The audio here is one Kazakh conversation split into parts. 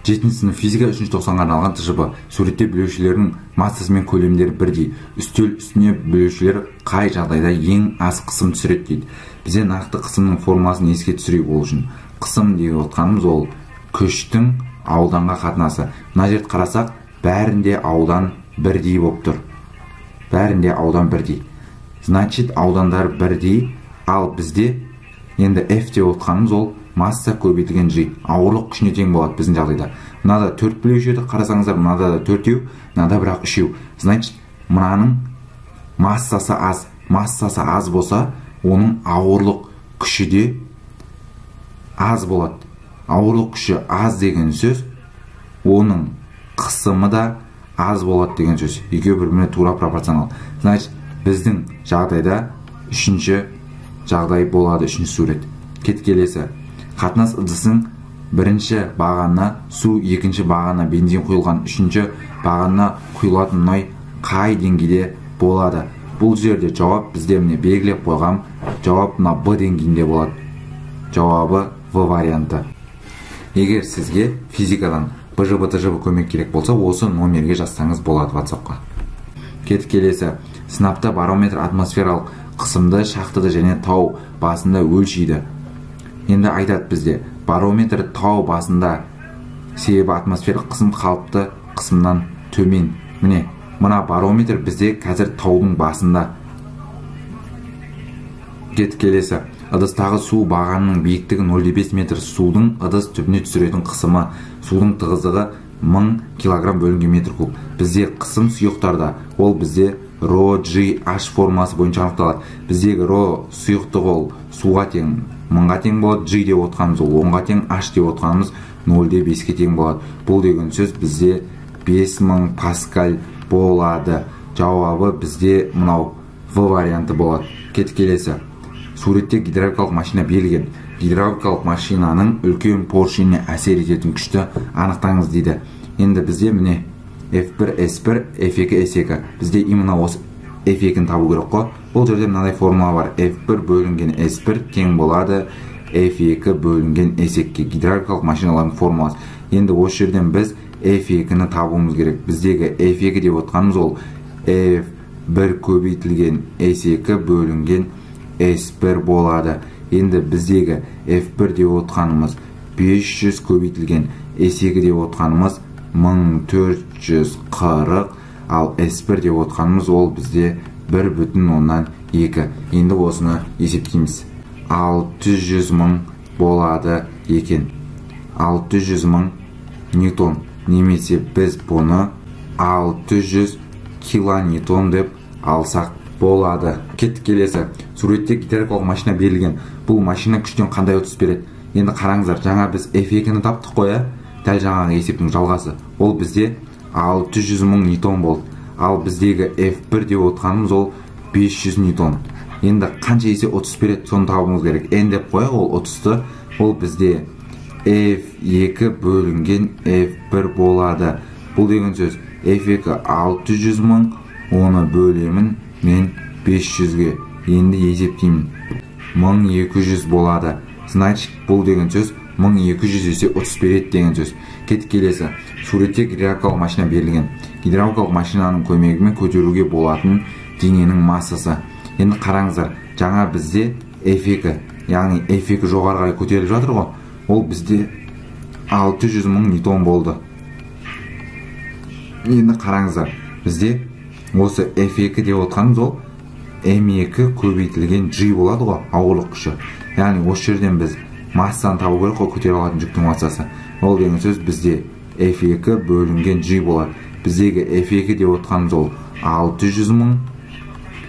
7 сынып физика 3 тоқсанға арналған ТЖБ. Суретте бөлушілердің массасы мен көлемдері бірдей. Үстел үстіне бөлушілер қай жағдайда ең аз қысым түсіреді дейді. Бізде нақты қысымның формуласын еске түсірейік ол үшін. Қысым деп отқанымыз ол күштің ауданға қатынасы. Мына жерді қарасақ, бәрінде аудан бірдей болып тұр. Бәрінде аудан бірдей. Значит, аудандар бірдей, ал бізде енді F деп отқанымыз ол масса көбейтілген G. Ауырлық күшіне тең болады біздің жағдайда. Мынада 4 бөлеуші еді, қарасаңыздар, мынада да 4-еу, мынада бірақ 3-еу. Значит, мынаның массасы аз. Массасы аз болса, оның ауырлық күші де аз болады. Ауырлық күші аз деген сөз, оның қысымы да аз болады деген сөз. Екеуі бір-біріне тура пропорционал. Значит, біздің жағдайда үшінші жағдай болады, үшінші сурет. Кет келесі. Қатынас ыдысының бірінші бағанына су, екінші бағанына бензин құйылған, үшінші бағанына құйылатын мұнай қай деңгейде болады? Бұл жерде жауап бізде міне белгілеп қойғам, жауап мына Б деңгейінде болады. Жауабы В варианты. Егер сізге физикадан БЖБ, ТЖБ көмек керек болса, осы номерге жазсаңыз болады WhatsApp-қа. Кет келесі. Сынапта барометр атмосфералық қысымды шахтада және тау басында өлшейді. Енді айтады бізде, барометр тау басында, себебі атмосфералық қысым қалыпты қысымнан төмен. Міне, мына барометр бізде қазір таудың басында. Кет келесі. Ыдыстағы су бағанының биіктігі 0,5 метр, судың ыдыс түбіне түсіретін қысымы, судың тығыздығы 1000 килограмм бөлінген метр куб. Бізде қысым сұйықтарда, ол бізде ро G H формуласы бойынша анықталады. Біздегі ро сұйықтығы ол суға тең 1000-ға тең болады, G деп отқанымыз ол 10-ға тең, H деп отқанымыз 0,5-ке тең болады. Бұл деген сөз бізде 5000 паскаль болады. Жауабы бізде мынау В варианты болады. Кет келесі. Суретте гидравликалық машина берілген. Гидравликалық машинаның үлкен поршеніне әсер ететін күшті анықтаңыз дейді. Енді бізде міне F1, S1, F2, S2. Бізде именно осы F2-ні табу керек қой. Бұл жерде мынадай формула бар. F1 бөлінген S1 тең болады F2 бөлінген S2-ге. Гидравликалық машиналардың формуласы. Енді осы жерден біз F2-ні табуымыз керек. Біздегі F2 деп отқанымыз ол F1 көбейтілген S2 бөлінген S1 болады. Енді біздегі F1 деп отқанымыз 500 көбейтілген S2 деп отқанымыз 1440, ал S1 деп отқанымыз ол бізде 1,2. Енді осыны есептейміз. 600 мың болады екен. 600 мың ньютон, немесе біз бұны 600 килоньютон деп алсақ болады. Кеттік келесі. Суретте гидравликалық машина берілген. Бұл машина күштен қандай ұтыс береді? Енді қараңыздар, жаңа біз F2-ні таптық қой, дәл жаңағы есептің жалғасы. Ол бізде 600 мың ньютон болды. Ал біздегі F1 деп отқанымыз ол 500 ньютон. Енді қанша есе ұтыс береді, соны табуымыз керек. N деп қояйық ол ұтысты. Ол бізде F2 бөлінген F1 болады. Бұл деген сөз F2 600 мың, оны бөлемін мен 500-ге. Енді есептеймін. 1200 болады. Значит, бұл деген сөз 1200 есе ұтыс береді деген сөз. Кет келесі. Суретте гидравликалық машина берілген. Гидравликалық машинаның көмегімен көтеруге болатын дененің массасы. Енді қараңыздар, жаңа бізде F2, яғни F2 жоғары қарай көтеріліп жатыр ғой. Ол бізде 600 мың ньютон болды. Енді қараңыздар, бізде осы F2 деп отқанымыз ол M2 көбейтілген G болады ғой, ауырлық күші. Яғни осы жерден біз массаны табу керек қой, көтере алатын жүктің массасы. Ол деген сөз бізде F2 бөлінген G болады. Біздегі F2 деп отқанымыз ол 600 мың,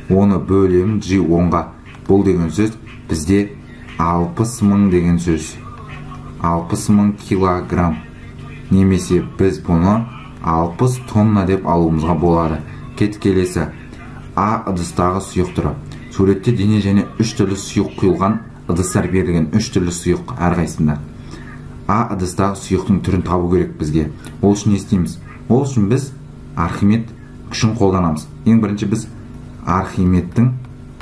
оны бөлемін G 10-ға. Бұл деген сөз бізде 60 мың деген сөз. 60 мың килограмм. Немесе біз бұны 60 тонна деп алуымызға болады. Кет келесі. А ыдыстағы сұйық түрі. Суретте дене және 3 түрлі сұйық құйылған ыдыстар берілген. 3 түрлі сұйық әрқайсысында. А ыдыстағы сұйықтың түрін табу керек бізге. Ол үшін не істейміз? Ол үшін біз Архимед күшін қолданамыз. Ең бірінші біз Архимедтің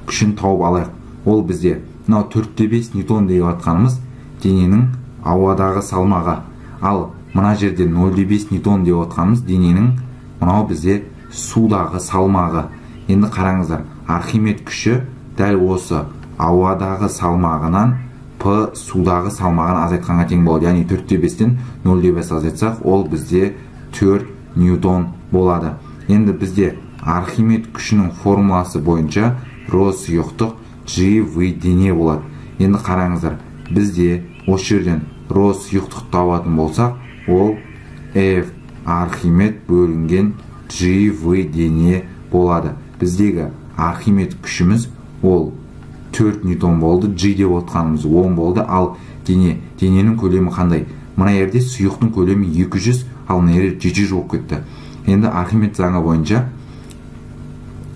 күшін тауып алайық. Ол бізде мынау 4,5 ньютон деп жатқанымыз дененің ауадағы салмағы. Ал мына жерде 0,5 ньютон деп отқанымыз дененің мынау бізде судағы салмағы. Енді қараңыздар, Архимед күші дәл осы ауадағы салмағынан П судағы салмағын азайтқанға тең болады. Яғни 4,5-тен 0,5 азайтсақ, ол бізде 4 ньютон болады. Енді бізде Архимед күшінің формуласы бойынша ро сұйықтық G V дене болады. Енді қараңыздар, бізде осы жерден ро сұйықтық табатын болсақ, ол F Архимед бөлінген G V дене болады. Біздегі Архимед күшіміз ол 4 ньютон болды, G деп отқанымыз 10 болды, ал дененің көлемі қандай? Мына жерде сұйықтың көлемі 200, ал мына жерде 700 болып кетті. Енді Архимед заңы бойынша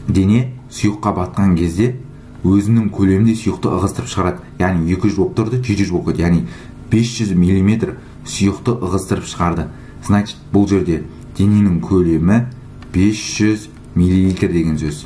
дене сұйыққа батқан кезде өзінің көлемінде сұйықты ығыстырып шығарады. Яғни 200 болып тұрды, 700 болып кетті. Яғни 500 миллиметр сұйықты ығыстырып шығарды. Значит, бұл жерде дененің көлемі 500 миллилитр деген сөз.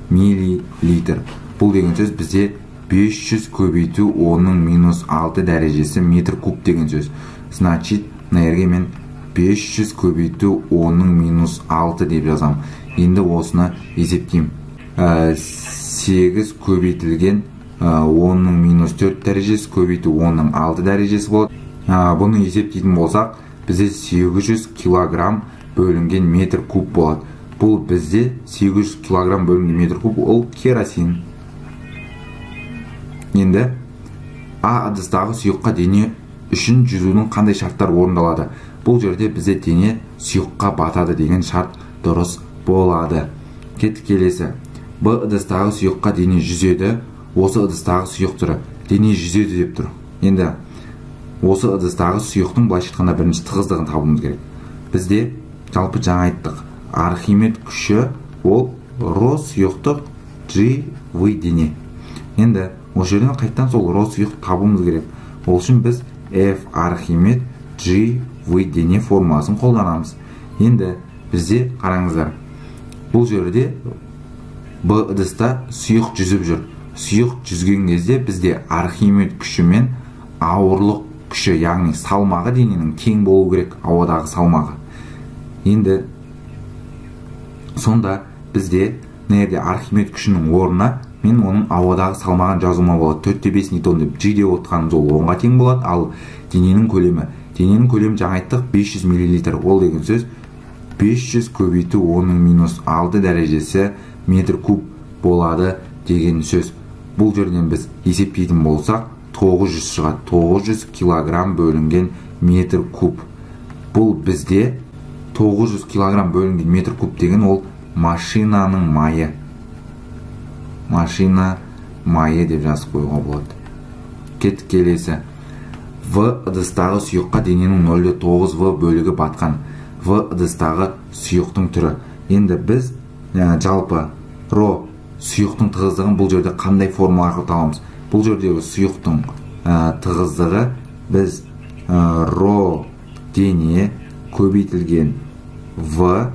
Миллилитр. Бұл деген сөз бізде 500 көбейту 10-ның минус 6 дәрежесі метр куб деген сөз. Значит, мына жерге мен 500 көбейту 10-ның минус 6 деп жазамын. Енді осыны есептеймін. 8 көбейтілген 10-ның минус 4 дәрежесі көбейту 10-ның 6 дәрежесі болады. Бұны есептейтін болсақ, бізде 800 килограмм бөлінген метр куб болады. Бұл бізде 800 килограмм бөлінген метр куб, ол керосин. Енді А ыдыстағы сұйыққа дене үшін жүзудің қандай шарттар орындалады? Бұл жерде бізде дене сұйыққа батады деген шарт дұрыс болады. Кеттік келесі. Б ыдыстағы сұйыққа дене жүзеді. Осы ыдыстағы сұйық түрі. Дене жүзеді деп тұр. Енді осы ыдыстағы сұйықтың былайша айтқанда бірінші тығыздығын табуымыз керек. Бізде жалпы жаңа айттық. Архимед күші ол ро сұйықтық G V дене. Енді осы жерден қайтадан сол ро сұйық табуымыз керек. Ол үшін біз F Архимед G V дене формуласын қолданамыз. Енді бізде қараңыздар, бұл жерде Б ыдыста сұйық жүзіп жүр. Сұйық жүзген кезде бізде Архимед күші мен ауырлық күші, яғни салмағы дененің тең болу керек, ауадағы салмағы. Енді сонда бізде мына жерде Архимед күшінің орнына мен оның ауадағы салмағын жазуыма болады. 4,5 ньютон деп G деп отқанымыз ол 10-ға тең болады. Ал дененің көлемі, дененің көлемі жаңа айттық 500 миллилитр. Ол деген сөз 500 көбейту 10-ның минус 6 дәрежесі метр куб болады деген сөз. Бұл жерден біз есептейтін болсақ 900 шығады. 900 килограмм бөлінген метр куб. Бұл бізде 900 килограмм бөлінген метр куб деген ол машинаның майы. Машина майы деп жазып қоюға болады. Кеттік келесі. В ыдыстағы сұйыққа дененің 0,9 В бөлігі батқан. В ыдыстағы сұйықтың түрі. Енді біз жалпы ро сұйықтың тығыздығын бұл жерде қандай формула арқылы табамыз? Бұл жердегі сұйықтың тығыздығы біз ро дене көбейтілген В,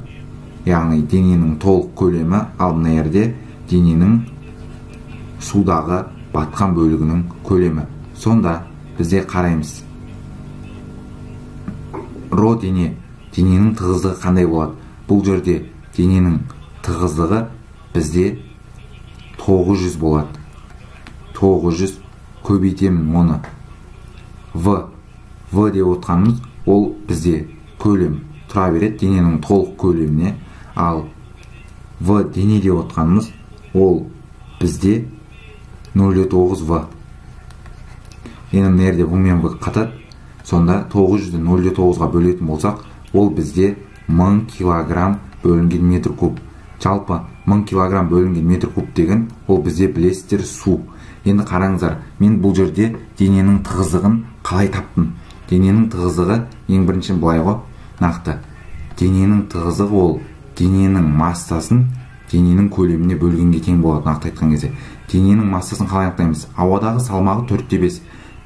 яғни дененің толық көлемі, ал мына жерде дененің судағы батқан бөлігінің көлемі. Сонда бізде қараймыз. Ро дене, дененің тығыздығы қандай болады? Бұл жерде дененің тығыздығы бізде 900 болады. 900 көбейтемін оны. В, В деп отқанымыз ол бізде көлем тұра береді дененің толық көлеміне. Ал В дене деп отқанымыз ол бізде 0,9 В. Енді мына жерде В мен В қатады. Сонда 900-ді 0,9-ға бөлетін болсақ, ол бізде 1000 килограмм бөлінген метр куб. Жалпы 1000 килограмм бөлінген метр куб деген ол бізде білесіздер су. Енді қараңыздар, мен бұл жерде дененің тығыздығын қалай таптым? Дененің тығыздығы ең бірінші былай ғой, нақты. Дененің тығыздығы ол дененің массасын дененің көлеміне бөлгенге тең болады, нақты айтқан кезде. Дененің массасын қалай анықтаймыз? Ауадағы салмағы 4,5.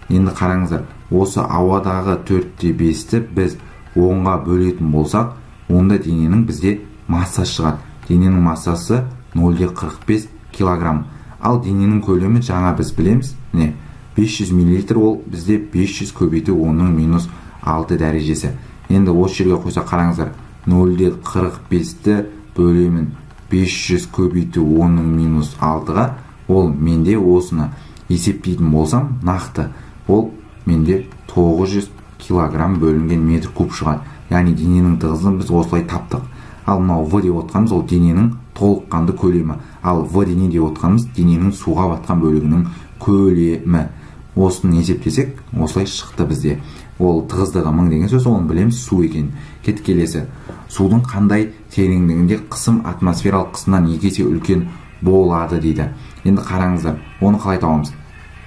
Енді қараңыздар, осы ауадағы 4,5-ті біз 10-ға бөлетін болсақ, онда дененің бізде массасы шығады. Дененің массасы 0,45 килограмм. Ал дененің көлемі жаңа біз білеміз, міне 500 миллилитр, ол бізде 500 көбейту 10-ның минус 6 дәрежесі. Енді осы жерге қойса қараңыздар, 0,45-ті бөлемін 500 көбейту 10-ның минус 6-ға. Ол менде осыны есептейтін болсам нақты, ол менде 900 килограмм бөлінген метр куб шығады. Яғни дененің тығыздығын біз осылай таптық. Ал мынау В деп отқанымыз ол дененің толыққанды көлемі. Ал В дене деп отқанымыз дененің суға батқан бөлігінің көлемі. Осыны есептесек, осылай шықты бізде. Ол тығыздығы 1000 деген сөз, оны білеміз, су екен. Кет келесі. Судың қандай тереңдігінде қысым атмосфералық қысымнан 2 есе үлкен болады дейді. Енді қараңыздар, оны қалай табамыз?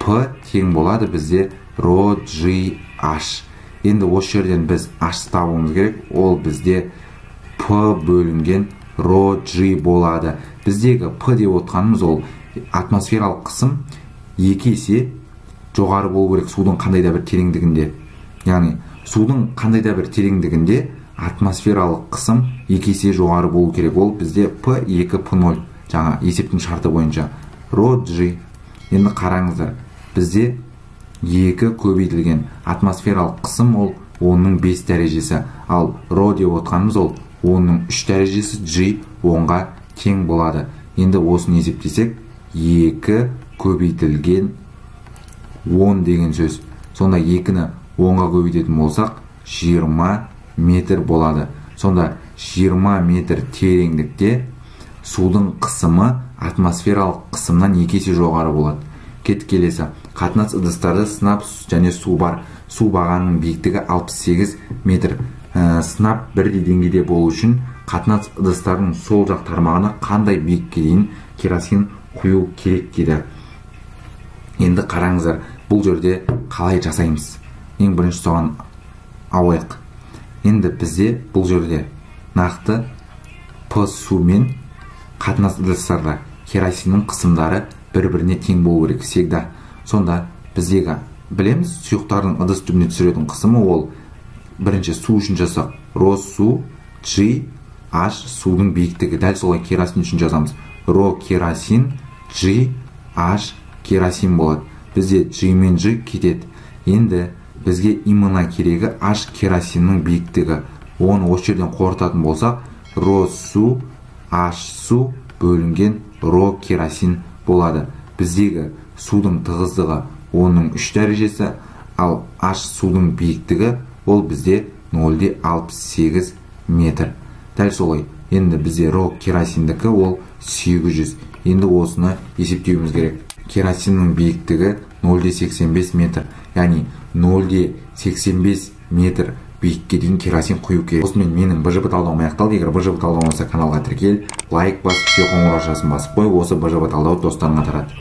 П тең болады бізде ро G H. Енді осы жерден біз H табуымыз керек. Ол бізде П бөлінген ро G болады. Біздегі П деп отқанымыз ол атмосфералық қысым 2 есе жоғары болу керек судың қандай да бір тереңдігінде. Яғни судың қандай да бір тереңдігінде атмосфералық қысым 2 есе жоғары болу керек. Ол бізде P2 P0 жаңа есептің шарты бойынша ро G. Енді қараңыздар, бізде 2 көбейтілген атмосфералық қысым ол 10-ның 5 дәрежесі. Ал ро деп отқанымыз ол 10-ның 3 дәрежесі, G 10-ға тең болады. Енді осыны есептесек, 2 көбейтілген 10 деген сөз. Сонда 2-ні 10-ға көбейтетін болсақ, 20 метр болады. Сонда 20 метр тереңдікте судың қысымы атмосфералық қысымнан 2 есе жоғары болады. Кет келесі. Қатынас ыдыстарда сынап және су бар. Су бағанының биіктігі 68 метр. Сынап бірдей деңгейде болу үшін қатынас ыдыстардың сол жақ тармағына қандай биікке дейін керосин құю керек дейді. Енді қараңыздар, бұл жерде қалай жасаймыз? Ең бірінші соған ауайық. Енді бізде бұл жерде нақты П су мен қатынас ыдыстарда керосиннің қысымдары бір-біріне тең болу керек всегда. Сонда біздегі білеміз, сұйықтардың ыдыс түбіне түсіретін қысымы ол бірінші су үшін жасақ ро су G H судың биіктігі. Дәл солай керосин үшін жазамыз. Ро керосин G H керосин болады. Бізде G мен G кетеді. Енді бізге именно керегі H керосиннің биіктігі. Оны осы жерден қорытатын болсақ, ро су H су бөлінген ро керосин болады. Біздегі судың тығыздығы 10-ның 3 дәрежесі, ал H судың биіктігі ол бізде 0,68 метр. Дәл солай. Енді бізде ро керосиндікі ол 800. Енді осыны есептеуіміз керек. Керосиннің биіктігі 0,85 метр. Яғни 0,85 метр биікке дейін керосин құю керек. Осымен менің БЖБ талдауым аяқталды. Егер БЖБ талдау болса, каналға тіркел, лайк басып, қоңыраушасын басып қой. Осы БЖБ талдауды достарыңа тарат.